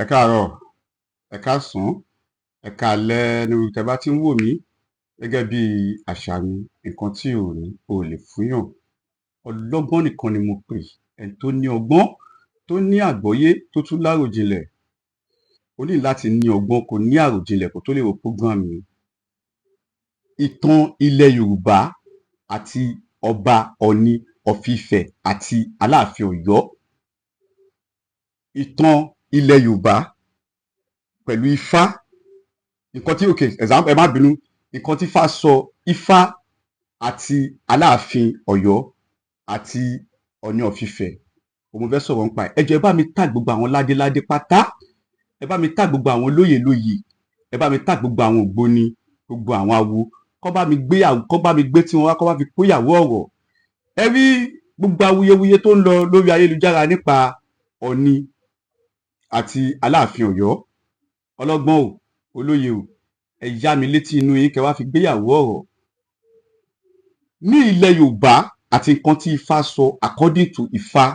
Ẹ káàárọ̀, ẹ káàsán, ẹ káalẹ́ níbi tẹ́ bá ti ń wò mí. Gẹ́gẹ́ bí àṣà mi, nǹkan tí ò ní o ò lè fúnyàn. Ọlọ́gbọ́n nìkan ni mo pè, ẹni tó ní ọgbọ́n, tó ní àgbọ́yé, tó tún láròjinlẹ̀. O ní láti ní ọgbọ́n, kó ní àròjinlẹ̀ kó tó lè wo program mi. Ìtàn ilẹ̀ Yorùbá àti Ọba Ọọ̀ni of Ifẹ̀ àti Aláàfin Ọ̀yọ́. Ìtàn ilẹ̀ Yorùbá pẹ̀lú Ifá. Nǹkan tí, okay, example, ẹ má bínú, nǹkan tí Ifá sọ, Ifá àti Aláàfin Ọ̀yọ́ àti Ọọ̀ni of Ifẹ̀, òun mo fẹ́ sọ̀rọ̀ nípa ẹ̀. Ẹ jọ̀ọ́, ẹ bá mi tag gbogbo àwọn ládéládé pátá, ẹ bá mi tag gbogbo àwọn lóyè lóyè, ẹ bá mi tag gbogbo àwọn ògbóni, gbogbo àwọn awo, kọ́ bá mi gbé tí wọ́n wá, kọ́ bá fi kóyàwó ọ̀rọ̀. Ẹ rí gbogbo awuyewuye tó ń lọ lórí ayélujára nípa Ọọ̀ni àti Aláàfin Ọ̀yọ́. Ọlọ́gbọ́n o, olóye o, ẹ yá mi létí inú yín kẹ́ wá fi gbéyàwó ọ̀rọ̀. Ní ilẹ̀ Yorùbá àti nǹkan tí Ifá sọ, according to Ifá,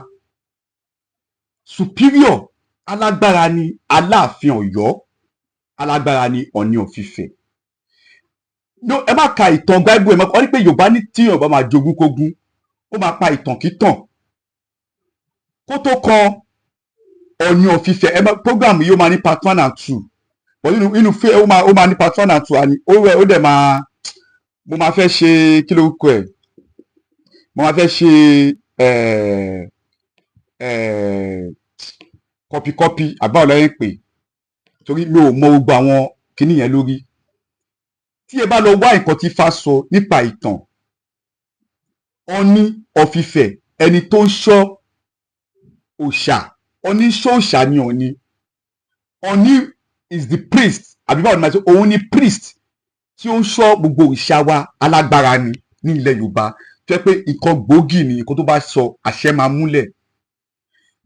superior alágbára ni Aláàfin Ọ̀yọ́, alágbára ni Ọọ̀ni of Ifẹ̀. No, ẹ má ka ìtàn Bible. Ẹ má kọ́ ní pé Yorùbá ní tí Yorùbá máa jogún kógún, ó máa pa ìtàn kítàn kó tó kan Ọọ̀ni of Ifẹ̀. Ẹ má, program yìí, ó máa ní part one and two, but inú fẹ́ ó máa ní part one and two, àní ó rẹ̀ ó dẹ̀ máa, mo máa fẹ́ ṣe, kí ló kọ ẹ̀, mo máa fẹ́ ṣe ẹ̀ ẹ̀ copy àbá ọ̀lẹ́yìn pè, torí mi ò mọ gbogbo àwọn kinní yẹn lórí. Tí ẹ bá lọ wá nǹkan tí Ifá sọ nípa ìtàn Ọọ̀ni of Ifẹ̀, ẹni tó ń ṣọ́ òòṣà, Ọọ̀ni ń ṣọ́ òòṣà ni. Ọọ̀ni, Ọọ̀ni is the priest, àbí báwo ni màá ṣe, òun ni priest tí ó ń ṣọ́ gbogbo òrìṣà wa. Alágbára ni ní ilẹ̀ Yorùbá, tó yẹ pé nǹkan gbòógì ni, nǹkan tó bá sọ, àṣẹ máa múlẹ̀.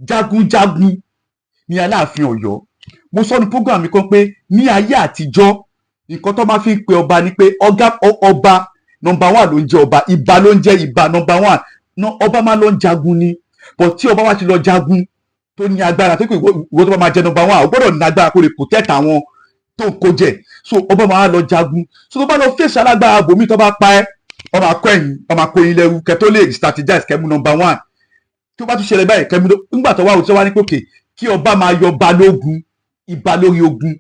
Jagunjagun ní Aláàfin Ọ̀yọ́. Mo sọ ní program mi kan pé ní ayé àtijọ́, nǹkan tó máa fi ń pe ọba ni pé ọ̀gá ọba number one ló ń jẹ́ ọba, ìbà ló ń jẹ́ ìbà number one. Ọba máa lọ ń jagun ni, but tí ọba wa ti lọ jagun, tó ní agbára, tó pé ìwọ tó bá máa jẹ number one, o gbọ́dọ̀ ní agbára kó lè protect àwọn tó ń kó jẹ. So ọba máa lọ jagun, so tó bá lọ fèsì alágbára bòmí, tó bá pa ẹ́, ọba kọ ẹ̀yìn, ọba kó yín lẹ́rú, kẹ́ tó lè strategize kẹ́ mú number one. Tó bá tún ṣẹlẹ̀ báyìí, kẹ́ mú. Nígbà tó wá òtún wá ní pé òkè kí ọba máa yọ balógun, ìbà lórí ogun.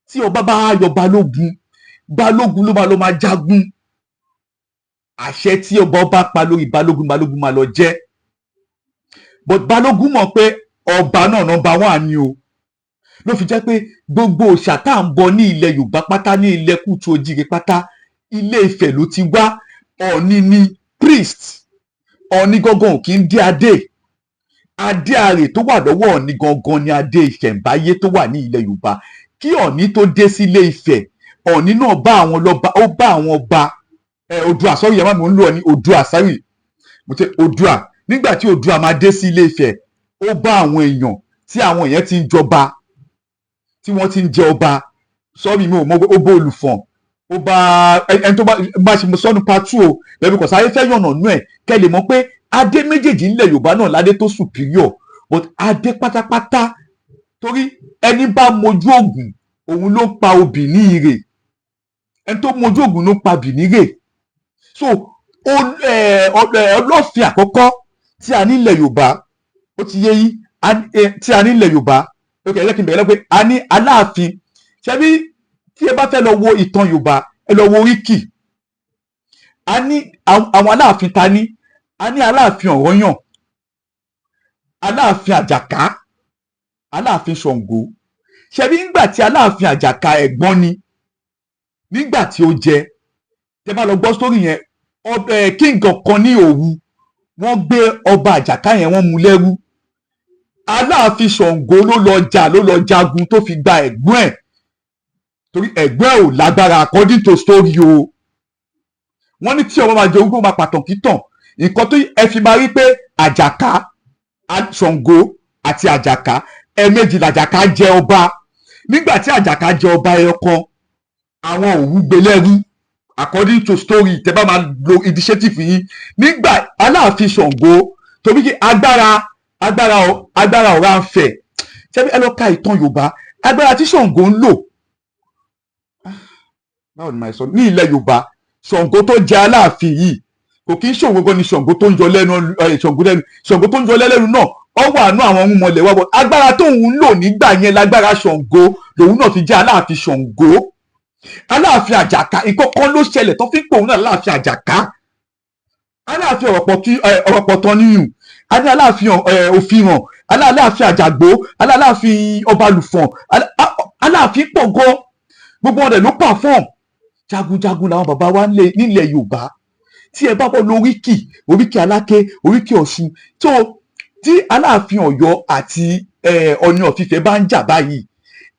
Tí ọba bá yọ balógun, balógun ló máa lọ máa jagun. Àṣẹ tí ọba ọba pa lórí balógun, balógun máa lọ jẹ́. But balógun mọ̀ pé ọba náà number one ni o. Ló fi jẹ́ pé gbogbo òòṣà tá à ń bọ ní ilẹ̀ Yorùbá pátá, ní ilẹ̀ kùtù òjìrè pátá, Ilé Ifẹ̀ ló ti wá. Ọ̀ọ̀ni ni priest. Ọ̀ọ̀ni gangan ò kí ń dé adé. Adé àrè tó wà lọ́wọ́ Ọ̀ọ̀ni gangan ni adé ìṣẹ̀ǹbáyé tó wà ní ilẹ̀ Yorùbá. Kí Ọ̀ọ̀ni tó dé sí Ilé Ifẹ̀, Ọ̀ọ̀ni náà bá àwọn lọ́ba, ó bá àwọn ọba ẹ Oòduà sọ́rí, ẹ̀ má, mò ń lò ọ ní Oòduà sáré, mo ti Oòduà. Nígbà tí Oòduà máa dé sí Ilé Ifẹ̀, ó bá àwọn èèyàn tí àwọn èèyàn ti ń jọba, tí wọ́n ti ń jẹ ọba. Sọ́rí, mi ò mọ, ó bá Olùfọ̀n, ó bá ẹni tó bá ṣe mo sọ́nu part two o lẹ́bi kò sáré fẹ́ yànnà nú ẹ̀, kẹ́ lè mọ̀ pé adé méjèèjì ńlẹ̀ Yorùbá náà ládé tó superior, but adé pátápátá, torí ẹni bá mojú ògùn, òun ló ń pa obì ní ire. Ẹni tó mojú ògùn ló ń pa obì ní ire. So Ọlọ́fin àkọ́kọ́ tí a ní ilẹ̀ Yorùbá, ó ti yé yín, tí a ní ilẹ̀ Yorùbá. Ok, ẹ jẹ́ kí n bẹ̀rẹ̀ lọ pé a ní Aláàfin. Ṣebí tí ẹ bá fẹ́ lọ wo ìtàn Yorùbá, ẹ lọ wo oríkì. A ní àwọn Aláàfin ta ní, a ní Aláàfin Ọ̀rànyàn, Aláàfin Àjàká, Aláàfin Ṣàngó. Ṣebí nígbà tí Aláàfin Àjàká, ẹ̀gbọ́n ni, nígbà tí ó jẹ, tẹ bá lọ gbọ́ sórí yẹn, ọbẹ̀ king kan ní Òwu, wọ́n gbé ọba Àjàká yẹn, wọ́n mú lẹ́rú. Aláàfin Ṣàngó ló lọ jà, ló lọ jagun tó fi gba ẹ̀gbọ́n ẹ̀, torí ẹ̀gbọ́n ẹ̀ ò lágbára, according to story o. Wọ́n ní tí ọba máa jẹ ogún, máa pàtàn kítàn. Nǹkan tó ẹ fi máa rí pé Àjàká, Ṣàngó àti Àjàká, ẹ̀ẹ̀mejì làjàká jẹ ọba. Nígbà tí Àjàká jẹ ọba ẹyọ kan, àwọn Òwu gbé lẹ́rú, according to story, tẹ bá máa lo initiative yín. Nígbà Aláàfin Ṣàngó, torí kí agbára agbára Ọ̀rànfẹ̀. Ṣé ẹ lọ ka ìtàn Yorùbá, agbára tí Ṣàngó ń lò, báwo ni màá sọ, ní ilẹ̀ Yorùbá, Ṣàngó tó jẹ Aláàfin yìí, kò kí ń ṣòwò gan ni Ṣàngó tó ń yọ lẹ́nu. Ṣàngó lẹ́nu, Ṣàngó tó ń yọ lẹ́nu náà, ọ wà nú àwọn ohun mọ̀lẹ́ wa bọ̀. Agbára tóun ń lò nígbà yẹn lágbára Ṣàngó lòun náà fi jẹ́ Aláàfin Ṣàngó. Aláàfin Àjàká, nǹkan kan ló ṣẹlẹ̀ tó fi ń pè òun náà Aláàfin Àjàká. Aláàfin Ọ̀rọ̀pọ̀tàn níyùn, a ní Aláàfin Òfihàn, Aláàfin Àjàgbó, Aláàfin Ọbalùfọ̀n. Aláàfin pọ̀ gan, gbogbo wọn dẹ̀ ló perform. Jagunjagun làwọn bàbá wa nílẹ̀ Yorùbá. Tí ẹ bá bọ́ lóríkì, oríkì Aláké, oríkì Ọ̀ṣun, tó tí Aláàfin Ọ̀yọ́ àti Ọọ̀ni of Ifẹ̀ bá ń jà báyìí,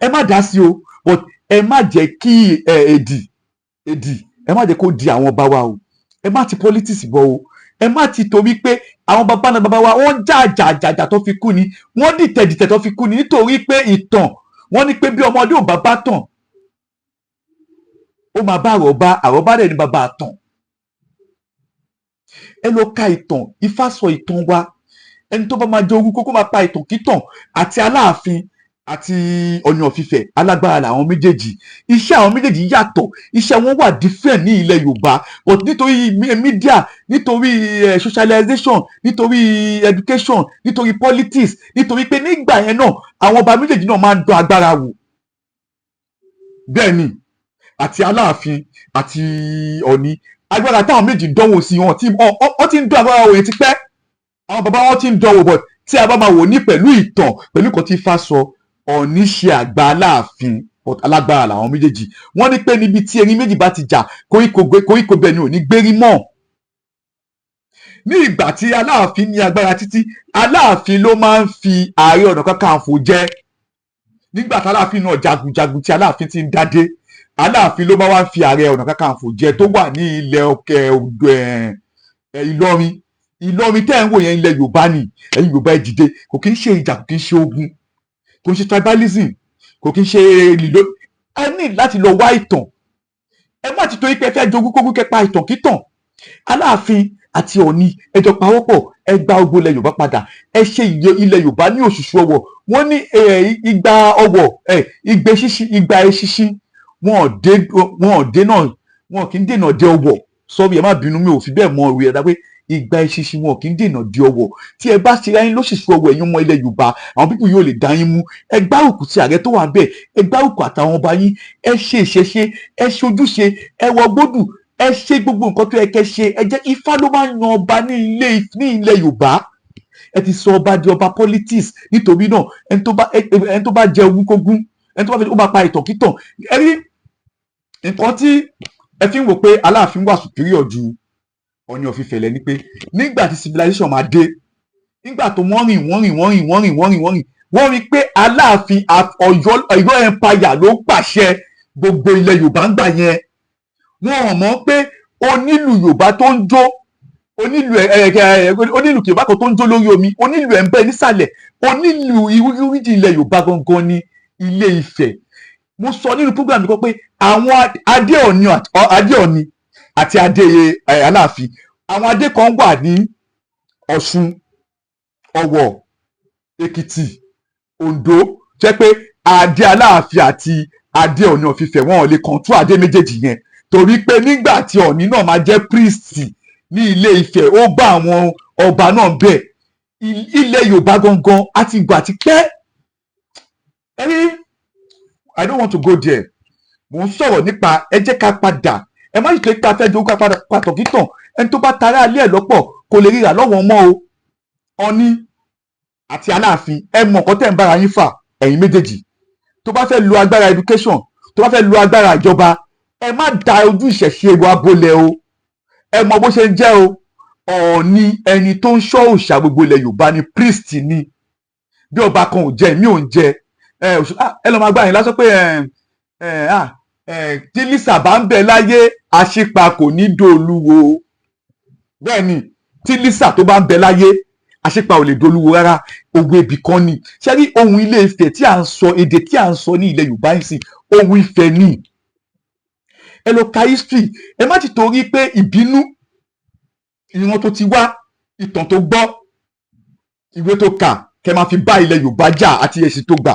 ẹ má dá sí o, but ẹ má jẹ́ kí èdì èdì, ẹ má jẹ́ kó di àwọn ọba wa o. Ẹ má ti politics bọ̀ o. Ẹ má ti torí pé àwọn bàbá náà, bàbá wa, wọ́n jà jà jà jà tó fi kú ni, wọ́n dìtẹ̀ dìtẹ̀ tó fi kú ni, nítorí pé ìtàn wọ́n ní pé bí ọmọdé ò bá bá tàn, ó máa bá àròbá. Àròbá dẹ̀ ní bàbá àtàn. Ẹ lọ ka ìtàn. Ifá sọ ìtàn wa. Ẹni tó bá máa jẹ ogún kókó máa pa ìtàn kítàn. Àti Aláàfin àti Ọọ̀ni of Ifẹ̀, alágbára làwọn méjèèjì. Iṣẹ́ àwọn méjèèjì yàtọ̀, iṣẹ́ wọn wà different ní ilẹ̀ Yorùbá, but nítorí media, nítorí socialization, nítorí education, nítorí politics, nítorí pé nígbà yẹn náà, àwọn ọba méjèèjì náà máa ń dán agbára wò. Bẹ́ẹ̀ ni àti Aláàfin àti Ọọ̀ni, agbára táwọn méjì dánwò sí wọn tí wọ́n ti ń dán agbára wò yẹn ti pẹ́. Àwọn bàbá wọn ti ń dánwò, but tí a bá máa wò ní pẹ̀lú ìtàn, pẹ̀lú nǹkan tí Ifá sọ, Ọọ̀ni ṣe àgbà Aláàfin, but alágbára làwọn méjèèjì. Wọ́n ní pé níbi tí erin méjì bá ti jà, koríko koríko bẹ́ẹ̀ ni ò ní gbérí mọ́. Ní ìgbà tí Aláàfin ní agbára títí, Aláàfin ló máa ń fi Ààrẹ Ọ̀nà Kakanfò jẹ. Nígbà tí Aláàfin náà jagunjagun, tí Aláàfin ti ń dádé, Aláàfin ló máa wá ń fi Ààrẹ Ọ̀nà Kakanfò jẹ, tó wà ní ilẹ̀ òkè Ìlọrin. Ìlọrin tẹ́ ẹ̀ ń wò yẹn, ilẹ̀ Yorùbá ni. Ẹ̀yin Yorùbá, ẹ dìde. Kò kí ń ṣe ìjà, kò kí ń ṣe ogun, kò ń ṣe tribalism, kò kí ń ṣe lílo. Ẹ ní láti lọ wá ìtàn. Ẹ má ti torí pé ẹ fẹ́ jogún kógún kẹpa ìtàn kítàn. Aláàfin àti Ọọ̀ni, ẹ jọ pawọ́pọ̀, ẹ gba ogun ilẹ̀ Yorùbá padà. Ẹ ṣe ilẹ̀ Yorùbá ní òṣùṣù ọwọ̀. Wọ́n ní igba ọwọ̀, igbe ṣíṣí, igba eṣíṣí, wọn ò dé náà, wọn kì í dènà dé ọwọ̀. Sọ́rí, ẹ má bínú, mi ò fi bẹ́ẹ̀ mọ ìwé ẹ̀dá pé igba eṣinṣin, wọn kì í dènà di ọwọ̀. Tí ẹ bá ṣe ra yín lóṣùṣù ọwọ̀, ẹ̀yin ọmọ ilẹ̀ Yorùbá, àwọn people yóò lè dá yín mú. Ẹ gbárùkù ti ààrẹ tó wà ń bẹ̀, ẹ gbárùkù àtàwọn ọba yín. Ẹ ṣe ìṣẹ̀ṣe, ẹ ṣe ojúṣe, ẹ wọ gbódù, ẹ ṣe gbogbo nǹkan tó yẹ kẹ́ ṣe. Ẹ jẹ́ Ifá ló máa ń yan ọba ní ilẹ̀ Yorùbá. Ẹ ti sọ ọba di ọba politics. Nítorí náà, ẹni tó bá jẹ ogún kógún, ẹni tó bá fẹ́, ó máa pa ìtàn kítàn. Ẹ rí nǹkan tí ẹ fi ń wò pé Aláàfin wà superior ju Ọọ̀ni of Ifẹ̀ lẹ ni pé nígbà tí civilization máa dé, nígbà tó wọ́n rìn, wọ́n rìn, wọ́n rìn, wọ́n rìn, wọ́n rìn, wọ́n rìn, wọ́n rí pé Aláàfin Ọ̀yọ́ empire ló pàṣẹ gbogbo ilẹ̀ Yorùbá ń gbà yẹn. Wọ́n ò mọ̀ pé onílù Yorùbá tó ń jó, onílù ẹ ẹ onílù Yorùbá kan tó ń jó lórí omi, onílù ẹ̀ ń bẹ nísàlẹ̀. Onílù irúgbìn ilẹ̀ Yorùbá gangan ní Ilé Ifẹ̀. Mo sọ nínú program mi kan pé àwọn adé Ọ̀ọ̀ni, adé Ọ̀ọ̀ni àti adé Aláàfin, àwọn adé kan wà ní Ọ̀ṣun, Ọ̀wọ̀, Èkìtì, Oǹdó, jẹ́ pé adé Aláàfin àti adé Ọ̀ọ̀ni of Ifẹ̀, wọn ò lè control adé méjèèjì yẹn, torí pé nígbà tí Ọ̀ọ̀ni náà máa jẹ́ priest ní Ilé Ifẹ̀, ó bá àwọn ọba náà bẹ̀. Ilẹ̀ Yorùbá gangan àti ìgbà àti pẹ́. Ẹ rí, I don't want to go there. Mò ń sọ̀rọ̀ nípa ẹ jẹ́ ká padà. Ẹ má ṣe ká fẹ́ jogún ká padà pàtó kítàn. Ẹni tó bá tara alẹ́ ẹ̀ lọ́pọ̀ kò lè ríra lọ́wọ́ mọ́ o. Ọ̀ní àti Aláàfin, ẹ mọ̀ nǹkan tẹ̀ ń bára yín fà, ẹ̀yin méjèèjì. Tó bá fẹ́ lo agbára education, tó bá fẹ́ lo agbára ìjọba, ẹ má da ojú ìṣẹ̀ṣe wa bolẹ̀ o. Ẹ mọ bó ṣe ń jẹ́ o. Ọ̀ọ̀ni, ẹni tó ń ṣọ́ òòṣà gbogbo ilẹ̀ Yorùbá ni, priest ni. Bí ọba kan ò jẹ, èmi ò ń jẹ. Ẹ ẹ lọ́ máa gbá yín lásán pé ẹ ẹ ah ẹ tí Lisa bá ń bẹ láyé, àṣìpa kò ní dolúwo. Bẹ́ẹ̀ ni, tí Lisa tó bá ń bẹ láyé, àṣìpa ò lè dolúwo rárá. Òwe ibì kan ni. Ṣé rí ohun Ilé Ifẹ̀ tí à ń sọ, èdè tí à ń sọ ní ilẹ̀ Yorùbá yìí sí, ohun Ifẹ̀ ni. Ẹ lọ ka history. Ẹ má ti torí pé ìbínú, ìran tó ti wá, ìtàn tó gbọ́, ìwé tó kà, Kẹ́ máa fi bá ilẹ̀ Yorùbá jà àti èsì tó gbà.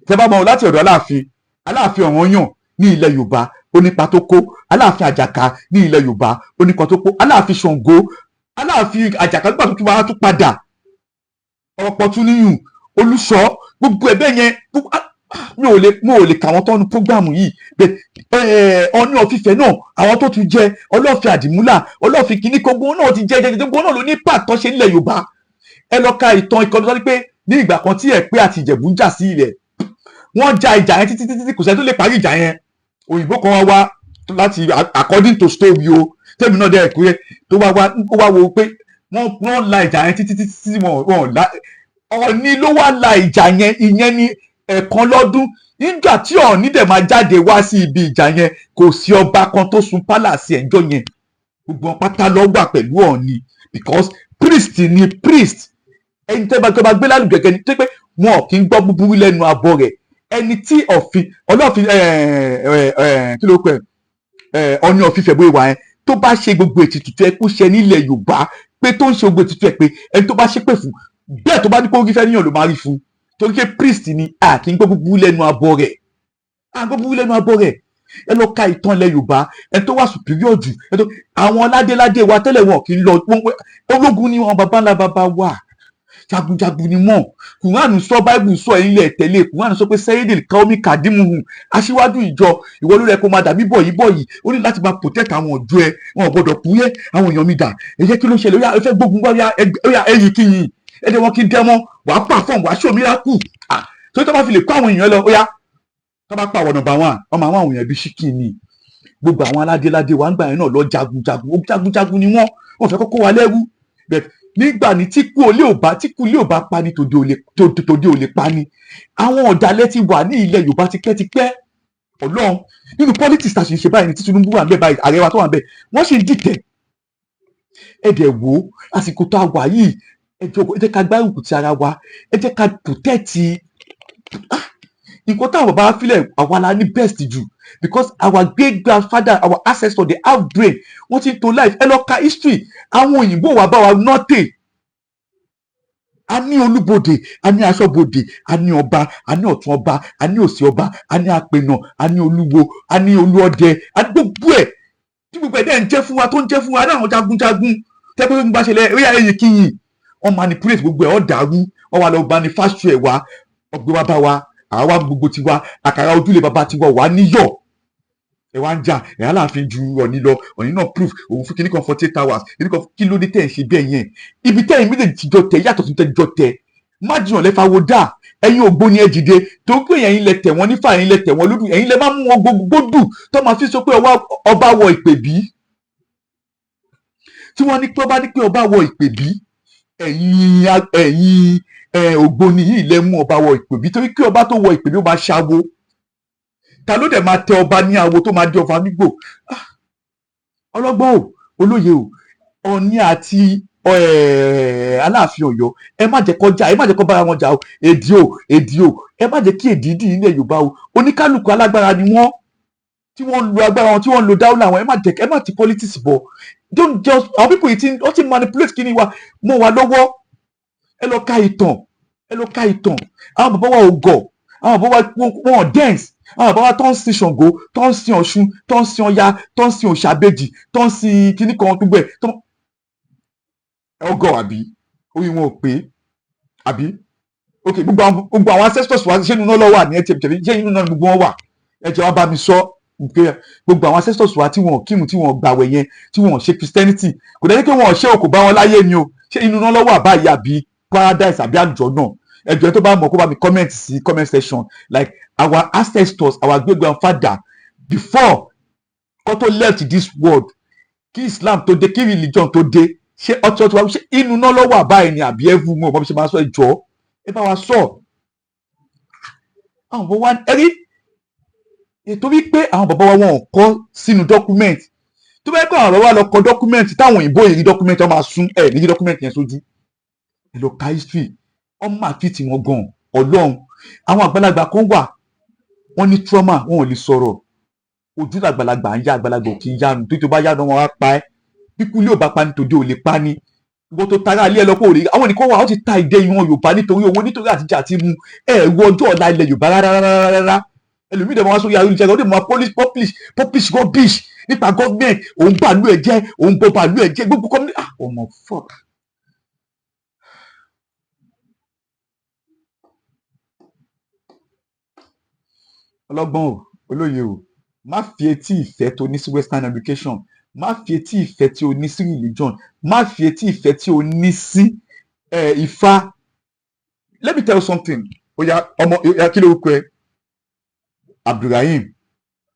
Tẹ́ bá mọ̀ láti ọ̀dọ̀ Aláàfin, Aláàfin Ọ̀rànyàn ní ilẹ̀ Yorùbá, ó nípa tó kó. Aláàfin Àjàká ní ilẹ̀ Yorùbá, ó nípa tó kó. Aláàfin Ṣàngó, Aláàfin Àjàká nígbà tó tún wá tún padà, ọ̀pọ̀ tún níyùn Olùṣọ́, gbogbo ẹ̀ bẹ́ẹ̀ yẹn. Mi ò lè kà wọ́n tọ́nu program yìí. Bẹ́ẹ̀ Ọọ̀ni of Ifẹ̀ náà, àwọn tó tún jẹ Ọlọ́fin Àdìmúlà, Ọlọ́fin kìíní, gbogbo náà ti jẹ jẹjẹ, gbogbo náà ló ní pàtó ṣe nílẹ̀ Yorùbá. Ẹ lọ ka ìtàn ìkànnì sọ pé ní ìgbà kan tí Ẹ̀pẹ́ àti Ìjẹ̀bú ń jà sí ilẹ̀, wọ́n ja ìjà yẹn títí títí, kò sẹ́ni tó lè parí ìjà yẹn. Òyìnbó kan wá wá láti, according to story o, tẹ́mi náà dẹ̀ pé tó wá wá, ó wá wo pé wọ́n la ìjà yẹn títí títí tí wọ́n la. Ọ̀ọ̀ni ló wá la ìjà yẹn. Ìyẹn ní ẹ̀ẹ̀kan lọ́dún. Nígbà tí Ọ̀ọ̀ni dẹ̀ máa jáde wá sí ibi ìjà yẹn, kò sí ọba kan tó sun palace ẹ̀jọ́ yẹn. Gbogbo wọn pátá ló wà pẹ̀lú Ọ̀ọ̀ni, because priest ni priest. Ẹni tẹ́ bá tó bá gbé lálùgẹ̀gẹ̀ ni tó pé wọn kì í gbọ́ búburú lẹ́nu abọ́ rẹ̀. Ẹni tí ọ̀fin Ọlọ́fin, kí ló pẹ́, Ọ̀ọ̀ni of Ifẹ̀, bóyá wà yẹn, tó bá ṣe gbogbo ètùtù tó yẹ kó ṣe nílẹ̀ Yorùbá, pé tó ń ṣe gbogbo ètùtù ẹ̀, pé ẹni tó bá ṣépè fún bẹ́ẹ̀, tó bá ní kó rí fẹ́ níyàn ló máa rí fún, torí pé priest ni. A kì í gbọ́ búburú lẹ́nu abọ́ rẹ̀, a gbọ́ búburú lẹ́nu abọ́ rẹ̀. Ẹ lọ ka ìtàn ilẹ̀ Yorùbá. Ẹ tó wà superior jù ẹ tó àwọn ládéládé wa tẹ́lẹ̀, wọn kì í lọ ológun ni wọn. Baba ńlá baba wa, jagunjagun ni wọn. Kùránù sọ, Báìbù sọ, ẹ̀yin lẹ tẹ̀lé. Kùránù sọ pé سيد القوم خادمهم, aṣíwájú ìjọ, ìwọ ló yẹ kó máa dàbí bọ̀yì bọ̀yì. Ó ní láti máa protect àwọn ọ̀dọ́ ẹ. Wọn ò gbọdọ̀ kú yẹ. Àwọn èèyàn mi dà? Ẹ jẹ́ kí ló ṣẹlẹ̀? Ó yá, ẹ fẹ́ gbógun wá, ó yá, ẹ̀yìn kíyìn ẹ dẹ̀ wọn kí n dẹ́mọ́. Wàá perform, wàá show miracle. Ah, torí tó bá fi lè kó àwọn èèyàn lọ, ó yá, tó bá pa àwọn number one, ọmọ àwọn èèyàn bíi ṣíkì ni. Gbogbo àwọn aládéládé wa ń gbà yẹn náà lọ jagunjagun, ó jagunjagun ni wọ́n. Wọ́n fẹ́ kọ́kọ́ wa lẹ́rú. But nígbà ní tí kú olé ò bá, tí kú ilé ò bá pa ni, tòde ò lè pa ni. Àwọn ọ̀dàlẹ̀ ti wà ní ilẹ̀ Yorùbá tipẹ́tipẹ́. Ọlọ́run, nínú politics tá a ṣe ń ṣe báyìí ní tí Tinubu wà ń bẹ báyìí, ààrẹ wa tó wà ń bẹ, wọ́n sì ń dìtẹ̀. Ẹ dẹ̀ wò ó, àsìkò tó a wà yìí, ẹ jọ̀ọ́, ẹ jẹ́ ká gbárùkù ti ara wa, ẹ jẹ́ ká protect nǹkan táwọn bàbá filẹ̀. Àwa la ní best jù, because our great grandfather, our ancestors, they have brain. Wọ́n ti ń to life. Ẹ lọ ka history. Àwọn òyìnbó wa bá wa nọ́tẹ̀. A ní olúbodè, a ní aṣọ́bodè, a ní ọba, a ní ọ̀tún ọba, a ní òsì ọba, a ní apènà, a ní olúwo, a ní olúọdẹ, a ní gbogbo ẹ̀, tí gbogbo ẹ̀ dẹ̀ ń jẹ́ fún wa, tó ń jẹ́ fún wa ní àwọn jagunjagun tẹ́pẹ́ tó ń bá ṣẹlẹ̀. Ó yà, ẹ̀yìn kíyìn, wọ́n manipulate gbogbo ẹ̀, ọ́ dàrú, wọ́n wá lọ manufacture ẹ̀ wá, ọgbẹ́ wa bá wa. Àwa gbogbo tiwa, àkàrà ojúlé bàbá tiwa wà níyọ̀. Ẹ wá ń jà ẹ. Aláàfin ju Ọ̀ní lọ. Ọ̀ní náà proof òun fún kíní kan 48 hours, kíní kan. Kí ló dé tẹ̀ ń ṣe bẹ́ẹ̀ yẹn? Ibi tẹ́yìn méjèèjì ti jọ tẹ̀ yàtọ̀ sí tẹ́ jọ tẹ̀. Má jiyàn lẹ́fà wo dà. Ẹ̀yin ògbóni, ẹ dìde, tó pé ẹ̀yin lẹ tẹ̀ wọ́n nífà, ẹ̀yin lẹ tẹ̀ wọ́n lódù, ẹ̀yin lẹ má mú wọn gbódù tó máa fi sọ pé ọba wọ ìpè bí tí wọ́n ní pé ọba ní pé ọba wọ ìpè bí. Ẹ̀yin ògbóni yìí lẹ mú ọba wọ ìpè bí, torí pé ọba tó wọ ìpè bí, ó máa ṣàwo. Ta ló dẹ̀ máa tẹ ọba ní awo tó máa dé ọba nígbò? Ọlọ́gbọ́n o, olóye o, Ọọ̀ni àti Aláàfin Ọ̀yọ́, ẹ má jẹ́ kó jà, ẹ má jẹ́ kó bára wọn jà o. Èdè o, èdè o, ẹ má jẹ́ kí èdè dì nílẹ̀ Yorùbá o. Oníkálukú alágbára ni wọ́n, tí wọ́n ń lo agbára wọn, tí wọ́n ń lo dáúlà wọn. Ẹ má jẹ́, ẹ má ti politics bọ̀. Don't just, our people yìí ti wọ́n ti manipulate kí ni wa mọ́ wa lọ́wọ́. Ẹ lọ ka ìtàn, ẹ lọ ka ìtàn. Àwọn bàbá wa ò gọ̀, àwọn bàbá wa wọn dance. Àwọn bàbá wa tó ń sin Ṣàngó, tó ń sin Ọ̀ṣun, tó ń sin Ọya, tó ń sin Òṣàbẹ́jì, tó ń sin kíní kan, gbogbo ẹ̀ tó ọgọ, àbí orí wọn ò pé àbí? Ok, gbogbo àwọn ancestors wa, ṣé inú náà lọ wà ní? Ẹ tẹ̀lé, ṣé inú náà ni gbogbo wọn wà? Ẹ jẹ́ wá bá mi sọ pé gbogbo àwọn ancestors wa tí wọn kírun, tí wọn gbàwẹ̀ yẹn, tí wọn ṣe Christianity, kò dẹ́ni pé wọn ṣe òkò bá wọn láyé ni o. Ṣé inú náà lọ wà báyìí, àbí paradise, àbí àlùjọ náà? Ẹ jọ̀ọ́, tó bá mọ̀, kó bá mi comment sí comment section. Like our ancestors, our great grandfather, before kó tó left this world, kí Islam tó dé, kí religion tó dé, ṣé ọtí ọtí wa, ṣé inú náà ló wà báyìí ni, àbí ẹ̀fù mọ̀ bọ́ ṣe máa sọ? Ẹ jọ̀ọ́, ẹ bá wa sọ. Àwọn bàbá wa, ẹ rí ètò wípé àwọn bàbá wa, wọn ò kọ sínú document. Tó bá yẹ kó àwọn bàbá wa lọ kọ document, táwọn òyìnbó yìí rí document, wọn máa sún ẹ ní rí document yẹn sójú. Ẹ lọ ka history, wọn máa fi tiwọn gan. Ọlọ́run, àwọn àgbàlagbà kan wà, wọ́n ní trauma, wọn ò lè sọ̀rọ̀. Ojú àgbàlagbà ń yá, àgbàlagbà ò kì í yánu tó bá yánu, wọn á pa ẹ́. Bíkú ilé ò bá pa ní, tòde ò lè pa ní. Ìwọ tó tara ilé ẹ lọ́pọ̀ òrì, àwọn nìkan wà, wọ́n ti ta ìdè ìran Yorùbá nítorí owó, nítorí àtijọ́ àti mu. Ẹ wo ọjọ́ ọ̀la ilẹ̀ Yorùbá rárá rárá rárá. Ẹlòmíì dẹ̀ máa wá sórí ayélujára, ó dẹ̀ máa polish, publish, publish rubbish nípa government. Òun bàlú ẹ̀ jẹ́, òun bọ́ bàlú ẹ̀ jẹ́, gbogbo community. Ah, ọmọ, fuck. Ọlọ́gbọ́n o, olóye o, má fi etí ìfẹ́ tó ní sí western education, má fi etí ìfẹ́ tí o ní sí religion, má fi etí ìfẹ́ tí o ní sí Ifá. Let me tell you something. Oya, ọmọ, oya, kí ló kọ ẹ? Abdulrahim,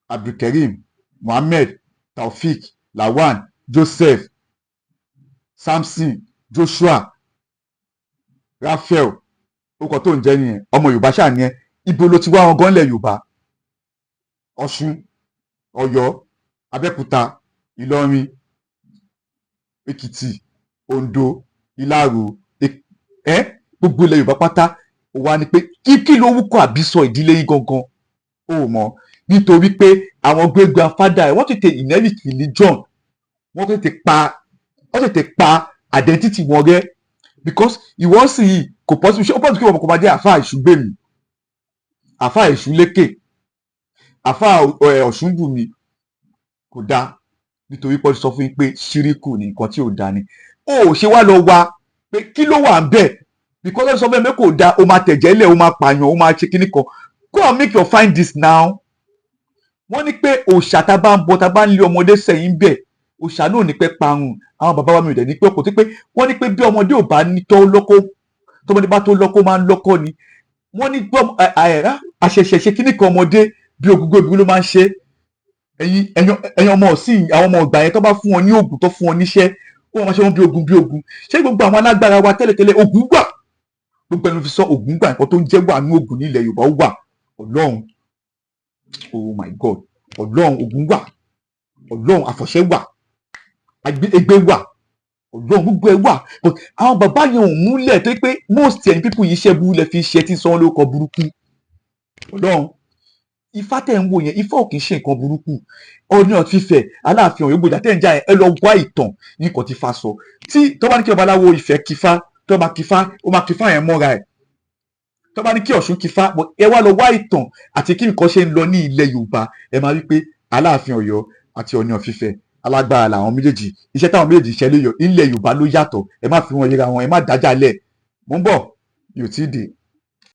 Abdulkareem, Muhammed, Taofik, Lawan, Joseph, Samson, Joshua, Raphael. Orúkọ tó ń jẹ́ nìyẹn. Ọmọ Yorùbá ṣáà nìyẹn. Ibo ló ti wá wọn gan lẹ̀ Yorùbá? Ọ̀ṣun, Ọ̀yọ́, Abẹ́òkúta, Ìlọrin, Èkìtì, Oǹdó, Ìlaró, ẹ gbogbo ilẹ̀ Yorùbá pátá. Ó wá ní pé kí lórúkọ àbísọ ìdílé yín gangan? Ó mọ̀ nítorí pé àwọn great grandfather ẹ̀, wọ́n tètè inherit religion, wọ́n tètè pa identity wọn rẹ́, because ìwọ sì yìí kò possible. Ṣé ó possible kí wọn kò máa jẹ́ Àáfàá Ìṣúgbèmí, Àáfàá Ìṣúlékè, Àáfàá Ọ̀ṣúnbùnmi? Kò dáa, nítorí pé ó sọ fún yín pé ṣíríkù ní nǹkan tí ò dáa ni. Ó ò ṣe wá lọ wá pé kí ló wà ń bẹ̀, because ó sọ fún mi pé kò dáa. Ó máa tẹ̀jẹ̀ lẹ̀, ó máa pààyàn, ó máa ṣe kíní kan. Go and make your findings now. Wọ́n ní pé òòṣà tá a bá ń bọ, tá a bá ń lé ọmọdé sẹ́yìn bẹ̀, òòṣà náà ò ní pẹ́ parun. Àwọn bàbá wa mi ò dẹ̀ ní pé kò tí pé wọ́n ní pé bí ọmọdé ò bá ní tọ́ lọ́kọ́, tọmọdé bá tó lọ́kọ́, máa ń lọ́kọ́ ni. Wọ́n ní gbọ́ àṣẹ̀ṣẹ̀ ṣe kíní kan, ọmọdé bí ogun gbòbí ló máa ń ṣe. Ẹ̀yin ọmọ ọ̀sìn, àwọn ọmọ ọgbà yẹn, tó bá fún wọn ní oògùn, tó fún wọn níṣẹ́, ó máa ṣe wọn bí ogun bí ogun. Ṣé gbogbo àwọn alágbára wa tẹ́lẹ̀tẹ́lẹ̀, ogun gbà, gbogbo ẹnu fi sọ ogun gbà, nǹkan tó ń jẹ́ wà ní ogun ní ilẹ̀ Yorùbá, ó wà. Ọlọ́run, oh my God, Ọlọ́run, ogun wà. Ọlọ́run, àfọ̀ṣẹ́ wà, ẹgbẹ́ wà. Ọlọ́run, gbogbo ẹ wà. But àwọn bàbá yẹn ò múlẹ̀ tó pé most ẹ̀yin people yìí, iṣẹ́ burú lẹ fi ṣe tí ń sọ wọn lórúkọ burúkú. Ọlọ́run, Ifá tẹ̀ ń wò yẹn, Ifá ò kì í ṣe nǹkan burúkú. Ọọ̀ni of Ifẹ̀, Aláàfin Ọ̀yọ́, gbòjà tẹ̀ ń jà yẹn, ẹ lọ wá ìtàn ní nǹkan tí Ifá sọ. Tí tó bá ní kí babaláwo Ifẹ̀ kífá, tó máa kífá, ó máa kífá yẹn mọ́ra ẹ̀. Tó bá ní kí Ọ̀ṣun kífá, ẹ wá lọ wá ìtàn àti kí nǹkan ṣe ń lọ ní ilẹ̀ Yorùbá. Ẹ máa rí pé Aláàfin Ọ̀yọ́ àti Ọọ̀ni of Ifẹ̀, alágbára làwọn méjèèjì. Iṣẹ́ táwọn méjèèjì ṣe léyọ ilẹ̀ Yorùbá ló yàtọ̀. Ẹ má fi wọn yẹra wọn, ẹ má dájà lẹ̀. Mò ń bọ̀, mi ò tí ì dé.